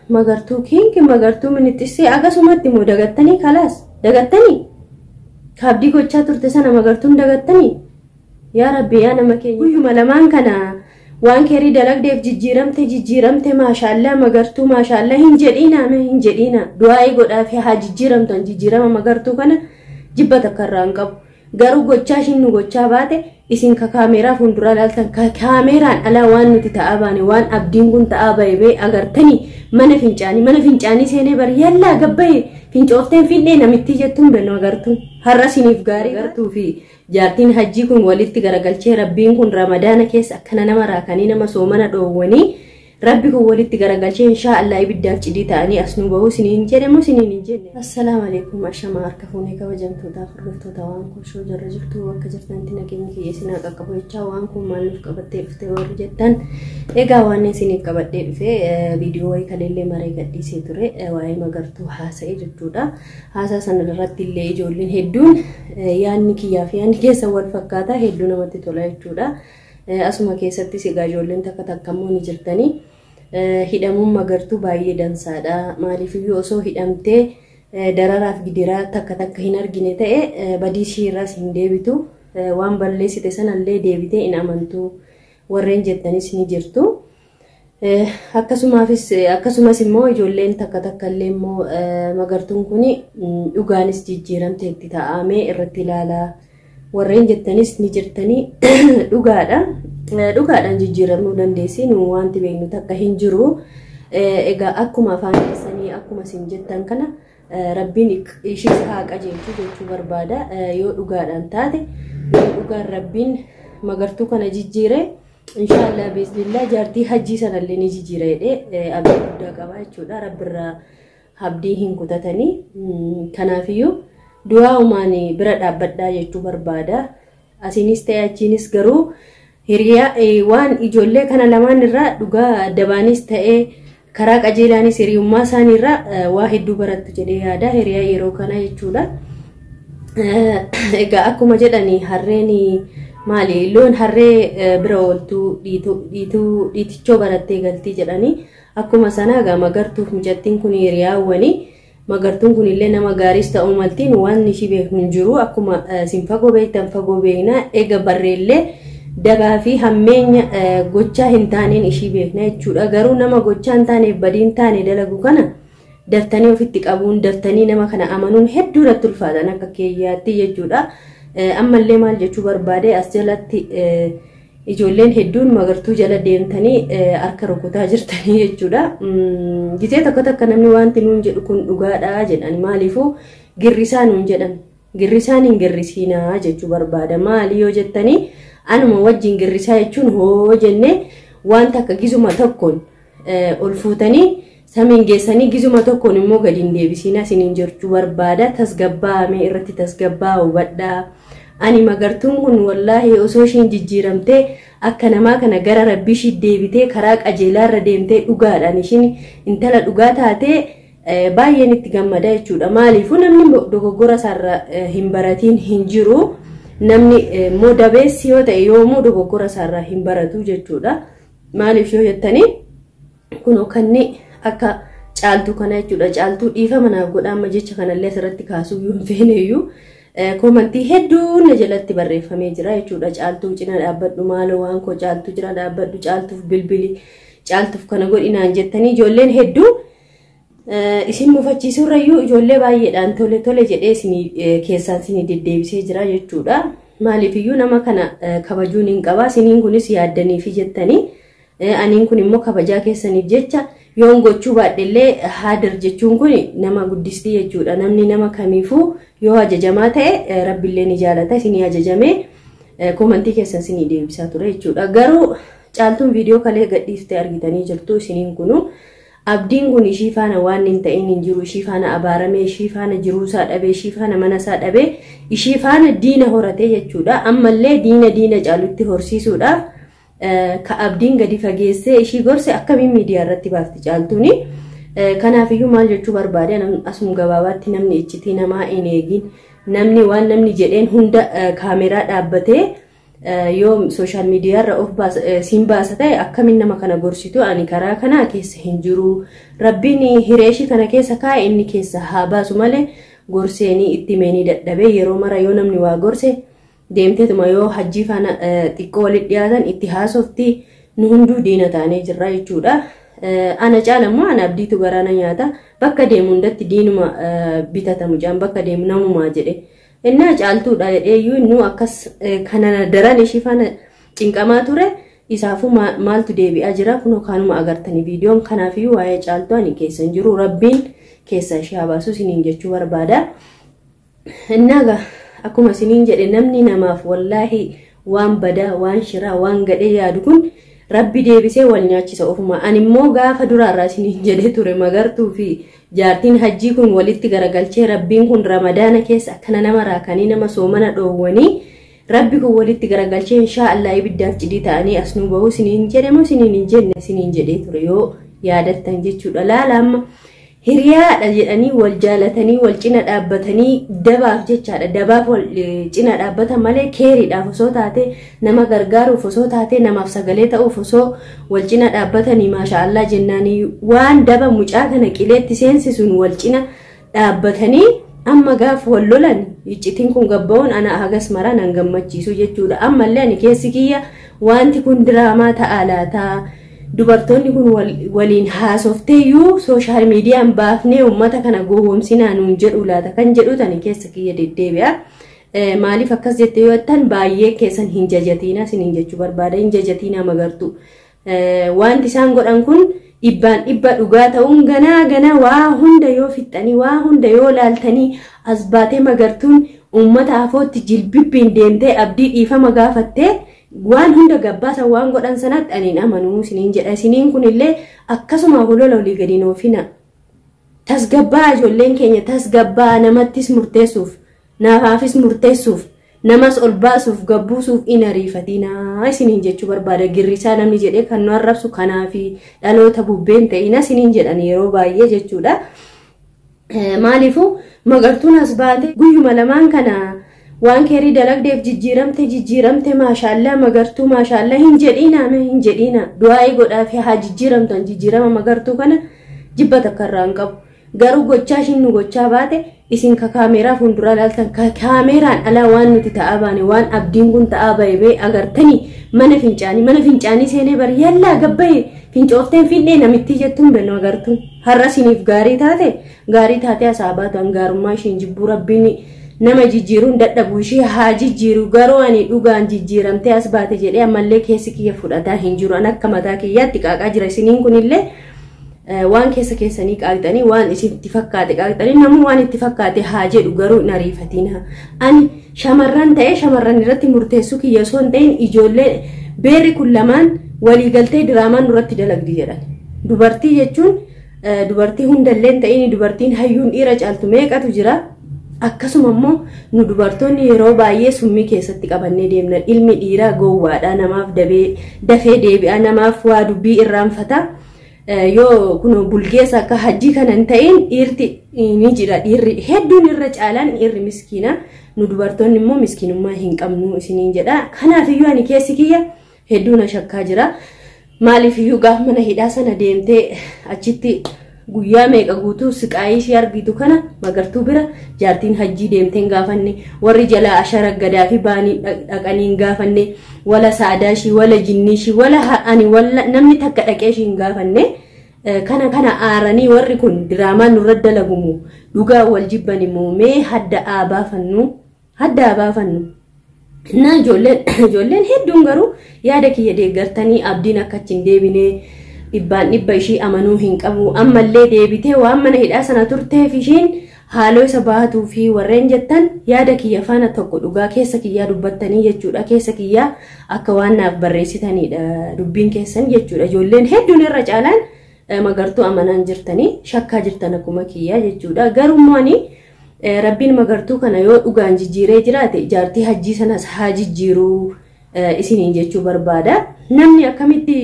Magartuu King, Magartuu Minixxisee akkasumatti immoo dagattanii, kalaas dagattanii kaabdii gochaa turte sana Magartuun dagattanii. Yaa Rabbi, yaa nama keenya, guyyuma lamaan kana waan keerii dalagdeef jijjiiramte, jijjiiramte, maashaallaa Magartuu, maashaallaa hin jedhiina, hin jedhiina. Du'aa'ii godhaa fi haa jijjiiramtan. Jijjiirama Magartuu kana jibba takka irraa hin qabu. Garuu gochaa ishiin nu gochaa baate, isin ka kaameeraa fuulduraa ilaaltan, ka kaameeraan alaa waan nuti ta'aa baane, waan abdiin kun ta'aa bahe bee agartanii, mana fincaanii seenee bari yallaa gabbaye fincoofteen finhee namittii jettuun beenu. Agartuun har'a isiniif gaarii agartuu fi jaartiin hajjii kun walitti garagalchee, Rabbiin kun Ramadaana keessa akkana nama raakanii, nama soomana dhoowwanii, Rabbi kun walitti garagalchee, inshaa Allah ibiddaaf cidii ta'anii as nu bahu isiniin jedhamu, isiniin hin jenne. Assalaamu alaikum, ashamaa harka fuunee, kabajamtootaaf hordoftoota waan kun shoo jarra jirtu, bakka jirtanitti nageenyi kiyya isin haa qaqqabu jechaa, waan kun maal nuuf qabattee dhufte warri jettan, egaa waan isiniif qabadhee dhufe viidiyoo wayii kaleellee maree gadhiisee ture, waa'ee Magartuu haasa'e jechuudha. Haasaa sana irratti illee ijoolleen hedduun yaadni kiyyaa fi yaadni keessan wal fakkaata, hedduu namatti tola jechuudha. Asuma keessattis egaa ijoolleen takka takka immoo ni jirtanii. Hidhamuun Magartuu baay'ee dansaadha. Maaliifiyyuu osoo hidhamtee dararaaf gidiraa takka takka hin argine ta'e, badii ishii irraas hin deebitu. Waan balleessite sanallee deebitee hin amantu warreen jettanis ni jirtu. Akkasumaafis, akkasumas immoo ijoolleen takka takka illee immoo Magartuun kun dhugaanis jijjiiramte itti taa'amee irratti ilaalaa warreen jettanis ni jirtanii, dhugaadha. Dhugaadhaan jijjiiramuu dandeessi, nu wanti beeknu takka hin jiru. Egaa akkuma afaan keessanii, akkuma isin jettan kana, Rabbiin ishiis haa qajeelchu jechuu barbaada. Yoo dhugaadhaan taate, yoo dhugaan Rabbiin Magartuu kana jijjiire, inshaallah biiznillah jaartii hajjii sanallee ni jijjiira jedhee abdii guddaa qaba jechuudha. Rabbirraa abdii hin kutatanii. Kanaafiyyuu du'aa umaan bira dhaabbadhaa jechuu barbaada. Asiinis ta'e achiinis garuu hiriyaa waan ijoollee kana lamaan irraa dhugaa dabaanis ta'ee karaa qajeelaanis hiriyummaa isaanii irraa waa hedduu barattu jedhee yaada, hiriyaa yeroo kana jechuudha. Egaa akkuma jedhani, harreen maali, loon harree bira ooltuu dhiituu dhiitichoo barattee galtii jedhanii, akkuma sana egaa Magartuuf mucattiin kun hiriyaawwanii. Magartuun kun illee nama gaariis ta'uu maltiin, waan ishii beeknu hin jiru. Akkuma isin fagoo beektan fagoo beekna, eega barreellee dabaa fi hammeenya gochaa hin taaneen ishii beekna jechuudha. Garuu nama gochaa hin taaneef badii hin taane dalagu kana daftanii ofitti qabuun, daftanii nama kana amanuun hedduu irratti ulfaatan akka keeyyaatti jechuudha. Ammallee maal jechuu barbaade, as jalatti ijoolleen hedduun Magartuu jala deemtanii harka rukutaa jirtanii jechuudha. Gizee tokko tokko namni wanti nuun jedhu kun dhugaadha jedhan, maaliifuu girrisaa nuun jedhan, girrisaan hin girrisiinaa jechuu barbaada. Maali yoo jettanii, anuma wajjin girrisaa jechuun hoo jennee wanta akka gizuma tokkoon ol fuutanii samiin geessanii gizuma tokkoon immoo gadi hin deebisiinaa isiniin jechuu barbaada. Tasgabbaa'ame irratti tasgabbaa'aa hubadhaa. Ani Magartuun kun wallaahi osoo ishiin jijjiiramtee, akka namaa kana gara Rabbii ishii deebitee, karaa qajeelaa irra deemtee, dhugaadhaan ishiin intala dhugaa taatee, baay'een itti gammada jechuudha. Maaliifuu namni dogoggora isaarra hin baratiin hin jiru. Namni immoo dabeessi yoo ta'e yoomuu dogoggora isaarra hin baratu jechuudha. Maaliif yoo jettanii, kunoo kanni akka Caaltuu kana jechuudha. Caaltuu dhiifama naaf godha, amma jecha kanallee asirratti kaasuu yoo hin feeneyyuu koomantii hedduun na jalatti barreeffamee jira jechuudha. Caaltuu cina dhaabbadhu, maaloo waan koo, Caaltuu cina dhaabbadhu, Caaltuuf bilbili, Caaltuuf kana godhinaan jettanii ijoolleen hedduu isin mufachiisurrayyuu ijoollee baay'eedhaan tole tole jedhee isinii keessaan isinii deddeebisee jira jechuudha. Maaliifiyyuu nama kana kabajuun hin qaba. Isiniin kunis yaaddaniifi jettanii, aniin kun immoo kabajaa keessaniif jecha yoon gochuu baadhellee, haadir jechuun kun nama guddistii jechuudha. Namni nama kamiifuu yoo ajajamaa ta'e Rabbillee ni jaalata. Isinii ajajamee koomantii keessan isinii deebisaa ture jechuudha. Garuu Caaltuun viidiyoo kalee gadhiiftee argitanii jirtu isiniin kunu. Abdiin kun ishii faana waan hin ta'in hin jiru. Ishii faana abaaramee, ishii faana jiruusaa dhabee, ishii faana manasaa dhabee, ishii faana diina horatee jechuudha. Ammallee diina diina caalutti horsiisuudhaaf ka Abdiin gadi fageessee ishii gorse akkamiin miidiyaa irratti baafti Caaltuuni? Kanaafiyyuu maal jechuu barbaade, asuma gabaabaatti, namni iccitii namaa hin eegin. Namni waan namni jedheen hunda kaameraa dhaabbatee Yoo sooshaal miidiyaarra of siin baasa ta'e akkamiin nama kana gorsitu? Ani karaa kanaa keessa hin jiru. Rabbiin hireeshii kana keessa kaa'e inni keessa haa baasu malee gorseenii itti meenii dadhabee yeroo mara yoo namni waa gorse deemteetuma yoo hajjii faana xiqqoo walitti dhiyaatan itti haasofti, nu hunduu diina taanee jirra jechuudha. Ana caala immoo ana Abdiitu garaana nyaata, bakka deemu hundatti diinuma bitata mucaan, bakka deemu namumaa jedhe. Innaa caaltuudha jedhee iyyuu akkas kana daran ishii faana cinqamaa ture. Isaafuu maaltu deebi'aa jira? Kunoo kaanuma agartanii viidiyoon. Kanaafiyyuu waa'ee caaltuu ani keessa hin jiru, rabbiin keessa ishee haa baasu isiniin jechuu barbaada. Innaa akkuma isiniin jedhe, namni namaaf wallaahi waan badaa, waan shiraa, waan gadhee yaadu kun rabbi deebisee wal nyaachisa ofuma. Ani immoo gaafa duraarraa isiniin jedhee ture, magartuu fi jaartiin hajjii kun walitti garagalchee rabbiin kun ramadaana keessa akkana nama raakanii nama soomana dhoowwanii rabbi kun walitti garagalchee inshaa Allah ibiddaaf cidii ta'anii as nu bahu isiniin jedhe moo isiniin hin jenne? Isiniin jedhee ture yoo yaadattan jechuudha. Laala, amma hiriyaadha jedhanii wal jaalatanii wal cina dhaabbatanii dabaaf jechaadha. Dabaaf wal cina dhaabbatan malee keeriidhaaf osoo taate, nama gargaaruuf osoo taate, namaaf sagalee ta'uuf osoo wal cina dhaabbatanii maasha Allah jennaanii, waan daba mucaa kana qileetti seensisuun wal cina dhaabbatanii amma gaaf wal lolan iccitiin kun gabba'uun ana hagas maraa nan gammachiisu jechuudha. Ammallee ani keessi kiyya wanti kun diraamaa ta'a laataa? Dubartoonni kun waliin haasofteeyyuu sooshaal miidiyaan baafnee uummata kana gowwoomsinaa nuun jedhu laata kan jedhu tani keessa kiyya deddeebi'a. Maaliif akkas jettee yoo jettan, baay'ee keessan hin jajatiina isiniin jechuu barbaada, hin jajatiina magartu. Wanti isaan godhan kun dhibbaan dhibba dhugaa ta'uun ganaa ganaa waa hunda yoo fixxanii, waa hunda yoo laaltanii, as baatee magartuun uummata afootti jilbibbiin deemtee abdii dhiifama gaafattee waan hunda gabbaasa waan godhan sanatti ani hin amanuu isiniin jedha. Isiniin kunillee akkasuma holola olii gadi oofina. Tasgabbaa ijoolleen keenya, tasgabbaa. Namattis murteessuuf, nafaafis murteessuuf, namas ol baasuuf gabbuusuuf in ariifatinaa isiniin jechuu barbaada. Girrisaa namni jedhee kan nu arrabsu kanaafi dhaloota bubbeen ta'ina isiniin jedhan yeroo baay'ee jechuudha. Maaliifuu magartuun as baate guyyuma lamaan kana waan keerii dalagdeef jijjiiramte jijjiiramte, maashaallaa magartuu maashaallaa hin jedhiina, hin jedhiina. Du'aa'ii godhaa fi haa jijjiiramtan. Jijjiirama magartuu kana jibba takka irraa hin qabu. Garuu gochaa ishiin nu gochaa baate isin ka kaameeraa fuulduraa ilaaltan, ka kaameeraan alaa waan nuti ta'aa baane, waan abdiin kun ta'aa bahe bee agartanii, mana fincaanii seenee bari yallaa gabbaye fincoofteen finhee namittii jettuun bennu agartuun. Har'a isiniif gaarii taate, gaarii taate asaa baatu, hangaarummaa ishiin jibbuu, rabbiin nama jijjiiruun dadhabu ishee haa jijjiiru. Garuu ani dhugaan jijjiiramtee as baate jedhee ammallee keessi kiyya fudhataa hin jiru. An akka mataa kiyyaatti qaaqaa jira. Isiniin kunillee waan keessa keessanii qaaqxanii, waan isinitti fakkaate qaaqxanii, namni waan itti fakkaate haa jedhu, garuu hin ariifatina. Ani shamarran ta'ee shamarran irratti murteessuu kiyya osoo hin ta'in, ijoollee beerri kun lamaan waliigaltee diraamaan duratti dalagdi jedhan. Dubartii jechuun dubartii hundallee hin ta'in, dubartiin hayyuun dhiira caaltu meeqatu jira. Akkasuma immoo nu dubartoonni yeroo baay'ee summii keessatti qabannee deemna. Ilmi dhiiraa gowwaadha, namaaf dafee deebi'a, namaaf waa dubbii irraanfata. Yoo kun bulgeessa akka hajjii kana hin ta'in dhiirti ni jira. Dhiirri hedduun irra caalaan dhiirri miskiina. Nu dubartoonni immoo miskiinummaa hin qabnu isiniin jedha. Kanaafiyyuu ani keessi kiyya hedduu na shakkaa jira. Maaliifiyyuu gaaf mana hidhaa sana deemtee achitti guyyaa meeqa guutuu siqaayii ishee argitu kana magartuu bira jaartiin hajjii deemtee hin gaafanne, warri jalaa ashara gadaa fi baanii dhaqanii hin gaafanne, wala saadaa ishii, wala jinnii ishii, wala ani wala namni takka dhaqee ishii hin gaafanne. Kana kana aaranii warri kun diraamaan nurra dalagumu dhugaa wal jibban immoo mee hadda haa baafannu, hadda haa baafannu. Na ijoolleen hedduun garuu yaada kiyya deeggartanii abdiin akka achi hin deebine, dhibbaan dhibba ishii amanuu hin qabu, ammallee deebitee waan mana hidhaa sana turteef ishiin haaloo isa baatuu fi warreen jettan yaada kiyya faana tokko dhugaa keessa kiyyaa dubbattanii jechuudha. Keessa kiyyaa akka waan naaf barreessitanidha dubbiin keessan jechuudha. Ijoolleen hedduun irra caalaan magartuu amanaan jirtanii shakkaa jirtan akkuma kiyyaa jechuudha. Garuu ani rabbiin magartuu kana yoo dhugaan jijjiiree jiraate jaartii hajjii sanas haa jijjiiruu isiniin jechuu barbaada. Namni akkamitti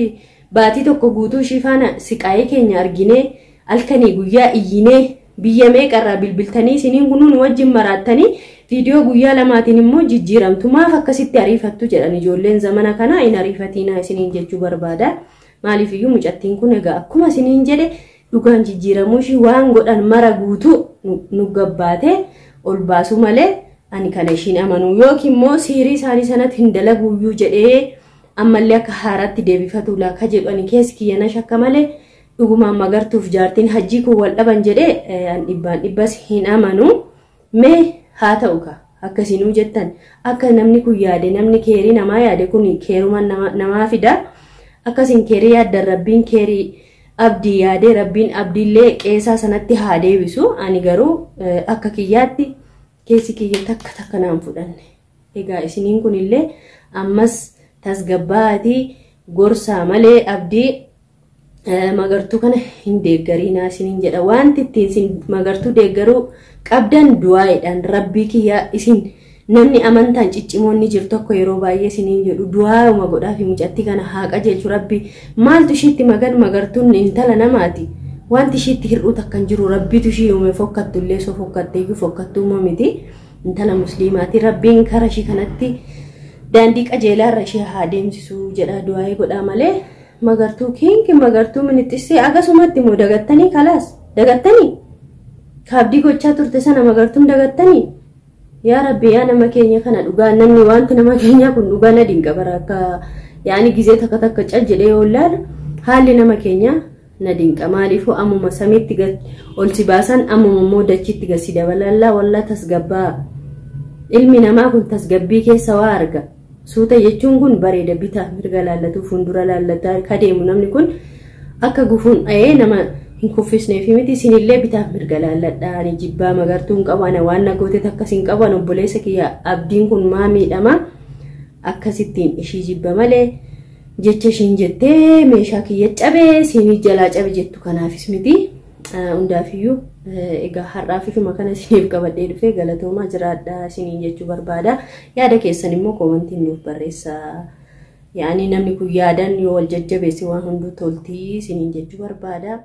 baatii tokko guutuu ishii faana siqaayee keenya arginee halkanii guyyaa iyyinee Biyya meeqarraa bilbiltanii isiniin kunuun wajjin maraattanii viidiyoo guyyaa lamaatiin immoo jijjiiramtu maaf akkasitti ariifattu jedhan ijoolleen zamana kanaa hin ariifatiinaa isiniin jechuu barbaada. Maaliif iyyuu mucattiin kun egaa akkuma isiniin jedhe dhugaan jijjiiramuu ishii waan godhan mara guutuu nu gabbaate ol baasu malee ani kana ishiin amanuu yookiin immoo siirii isaanii sanatti hin dalaguuyyuu jedhee ammallee akka haaraatti deebifatu laaka jedhu ani keessi kiyyana shakka malee dhugumaan magartuuf jaartiin hajjii kun wal dhaban jedhee an dhibbaan dhibbas hin amanu. Mee haa ta'u ka akkasinuu jettan akka namni kun yaade namni keerii namaa yaade kun keeruma namaa fida. Akkasiin keerii yaaddan rabbiin keerii abdii yaadee rabbiin abdiillee qeesaa sanatti haa deebisu. Ani garuu akka kiyyaatti keessi kiyya takka takka naan fudhanne. Egaa isiniin kunillee ammas tasgabbaatii gorsaa malee abdii magartuu kana hin deeggariinaa isiniin jedha. Wanti ittiin isin magartuu deeggaruu qabdan du'aa'idhaan rabbii kiyyaa isin namni amantaan ciccimoonni jiru tokko yeroo baay'ee isiniin jedhu du'aa'uma godhaa fi mucattii kana haa qajeelchu rabbi maaltu ishiitti magan magartuun intala namaati. Wanti ishiitti hir'uu takka hin jiru rabbitu ishii uume fokkattu illee soo fokkatteeyyuu fokkattuu miti intala musliimaati rabbiin kara ishii kanatti daandii qajeelaarra ishee haa deemsisu jedha du'aa'ee godhaa malee magartuu kinki magartuu minixxissee akkasumatti immoo dagattanii kalaas dagattanii kaabdii gochaa turte sana magartuun dagattanii yaa rabbi yaa nama keenya kana dhugaa namni wanti nama keenya kun dhugaa na dinqa bara akka yaani gizee takka takka cal jedhee yoo ilaalu haalli nama keenya na dinqa maaliifuu ammuma samiitti ol si baasan ammuma immoo dachiitti gad si dabalallaa wallaa tasgabbaa ilmi namaa kun tasgabbii keessa waa arga. Suuta jechuun kun bareeda bitaa mirga laallatu fuuldura laallataa kadeemu namni kun akka gufuun dha'ee nama hin kuffisneef miti isinillee bitaa mirga laalladha. Ani jibbaa magartuu hin qabu ana waan na goote akkas hin qabu ana obboleessa kiyya abdiin kun maa miidhama akkasittiin ishii jibba malee jecha ishiin jettee meeshaa kiyya cabee siinii jalaa cabe jettu kanaafis miti. Hundaafiyyuu egaa har'aaf ishuma kana isiniif qabadhee dhufee galatoomaa jiraadha isiniin jechuu barbaada. Yaada keessan immoo koomantiin nuuf barreessaa. Yaani namni kun yaadan yoo wal jajjabeesse waan hunduu toltii isiniin jechuu barbaada.